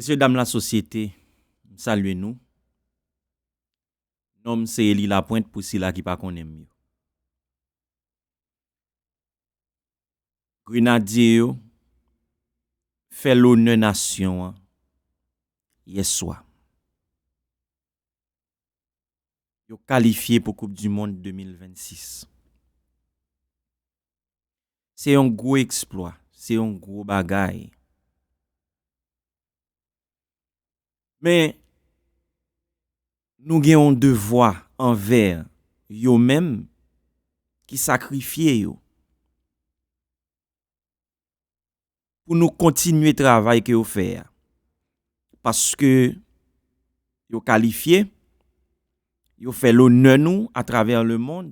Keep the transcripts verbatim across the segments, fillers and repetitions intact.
Mesye dam lasosyete, m salye nou. Non m se Eli Lapwent pou sila ki pa konnen m yo. Grenadye yo fè lonè nasyon an yèswa. Yo kalifye pou Koup di Mond de mil vennsis. Se yon gwo eksplwa, se yon gwo bagay. Men, nou gen yon devwa anvè yo menm ki sakrifye yo pou nou kontinye travay ke yo fè a. Paske yo kalifye, yo fè lonè nou atravè lemonn.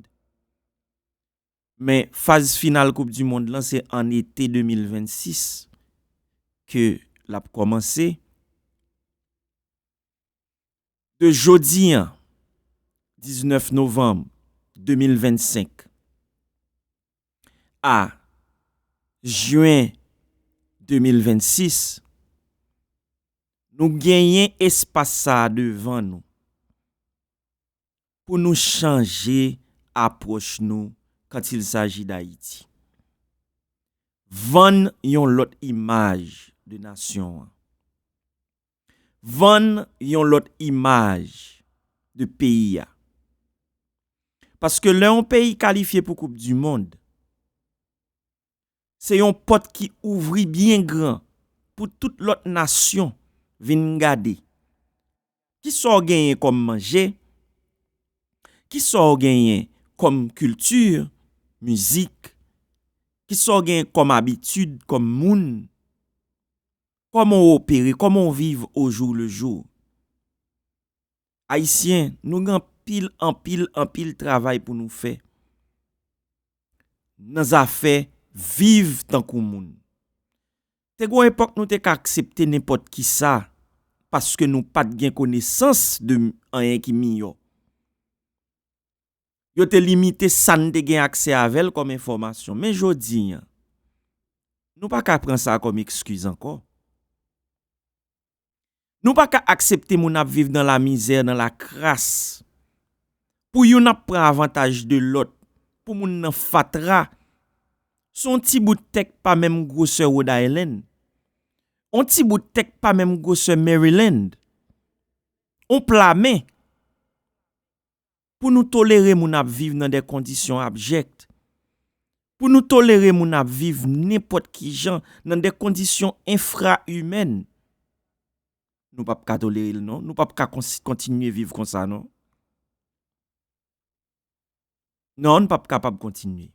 Men faz final Koup di Mond lan se an ete de mil vennsis ke l ap kòmanse. De jodi a, diznèf novanm de mil vennsenk, a jen de mil vennsis, nou genyen espas sa a devan nou pou nou chanje apwòch nou quand il s'agit d'Haïti. Vann yon lòt imaj de nasyon an. Vann yon lòt imaj de peyi a. Paske lè yon peyi kalifye pou Koup di Mond, se yon pòt ki ouvri byen gran pou tout lòt nasyon vin gade. Kisa w genyen kòm manje? Kisa w genyen kòm kilti, mizik? Kisa w genyen kòm abitid, kòm moun? Kòman w opere? Kòman w viv au jour le jour? Ayisyen, nou gen anpil, anpil, anpil travay pou nou fè nan zafè viv tankou moun. Te gen yon epòk nou te ka aksepte nenpòt kisa paske nou pa t gen konesans de anyen ki miyò. Yo te limite sa n te gen aksè avè l kòm enfòmasyon. Men jodi a, nou pa ka pran sa kòm ekskiz ankò. Nou pa ka aksepte moun ap viv nan lamizè, nan lakras, pou youn ap pran avantaj de lòt, pou moun nan fatra. Se yon ti bout tè k pa menm gwosè Rhode Island. Yon ti bout tè k pa menm gwosè Maryland. Yon pla men. Pou nou tolere moun ap viv nan de kondisyon abjèk, pou nou tolere moun ap viv nenpòt ki jan nan de kondisyon enfra-imèn, nou p ap ka tolere l non, nou p ap ka konsi-, kontinye viv konsa non. Non, nou p ap kapab kontinye.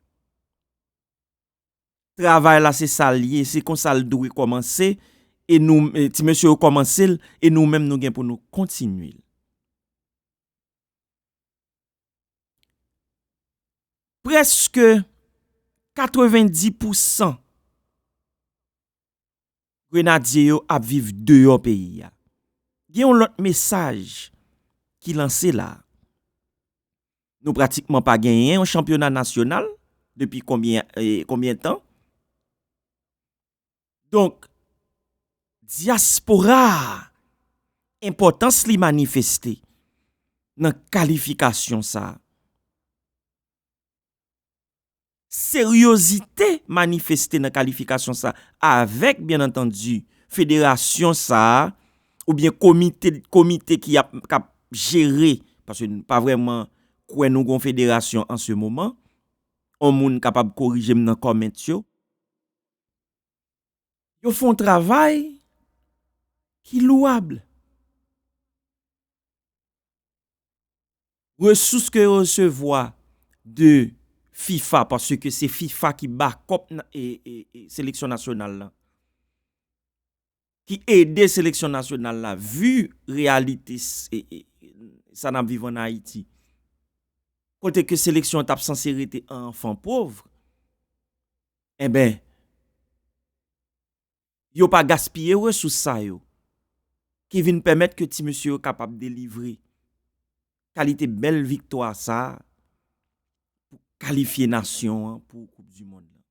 Travay la se sa l ye, se konsa l dwe kòmanse, e nou, e ti mesye yo kòmanse l, e nou menm nou gen pou nou kontinye l. Prèske katrevenndis pousan Grenadye yo ap viv deyò peyi a. Gen yon lòt mesaj ki lanse la. Nou pratikman pa genyen yon chanpyona nasyonal depi konbyen, e, konbyen tan? Donk, dyaspora a, enpòtans li manifeste nan kalifikasyon sa a. Seryozite manifeste nan kalifikasyon sa a, avèk, byen antandi, federasyon sa a, oubyen komite, komite ki ap, k ap jere, paske n pa vrèman kwè nou gon federasyon an se moman. On moun kapab korije m nan comment yo. Yo fè yon travay ki louwab. Resous ke yo resevwa de fifa, paske se fifa ki bakòp nan, e, e, e, seleksyon nasyonal la, ki ede seleksyon nasyonal la, vi reyalite s-, e, e, sa n ap viv ann Ayiti, kote ke seleksyon an t ap sanse rete an anfan pov, enben, yo pa gaspiye resous sa yo ki vin pèmèt ke ti mesye yo kapab delivre kalite bèl viktwa sa a pou kalifye nasyon an pou Koup di Mond lan.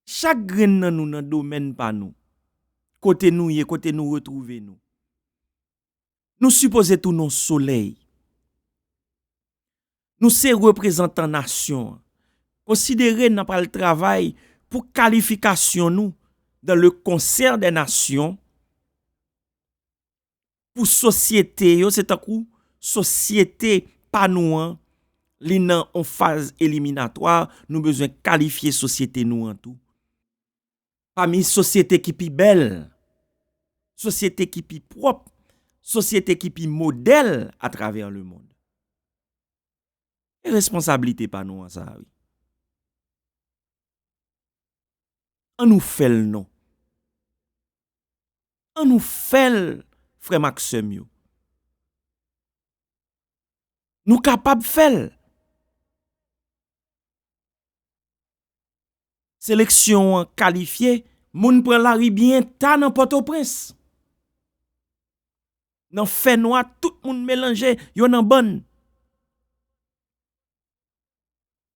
Chak grenn nan nou nan domèn pa nou, kote nou ye, kote nou retwouve nou. Nou sipoze tounen yon solèy. Nou se reprezantan nasyon an. Konsidere n ap al travay pou kalifikasyon nou dans le concert des nations, pou sosyete yo, se tankou sosyete pa nou an, li nan yon faz eliminatwa, nou bezwen kalifye sosyete nou an tou. Pami sosyete ki pi bèl, sosyete ki pi pwòp, sosyete ki pi modèl atravè lemonn. E responsablite pa nou an sa a, wi. An nou fè l non. An nou fè l, frè m ak sè m yo. Nou kapab fè l. Seleksyon an kalifye, moun pran lari byen ta nan Pòtoprens. Nan fènwa, tout moun melanje, yo nan bann.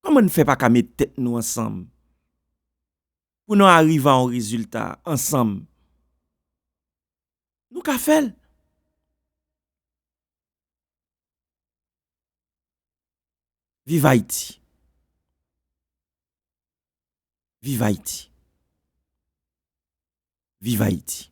Kòman n fè pa ka met tèt nou ansanm pou nou arive a yon rezilta ansanm? Nou ka fè l. Viv Ayiti. Viv Ayiti. Viv Ayiti.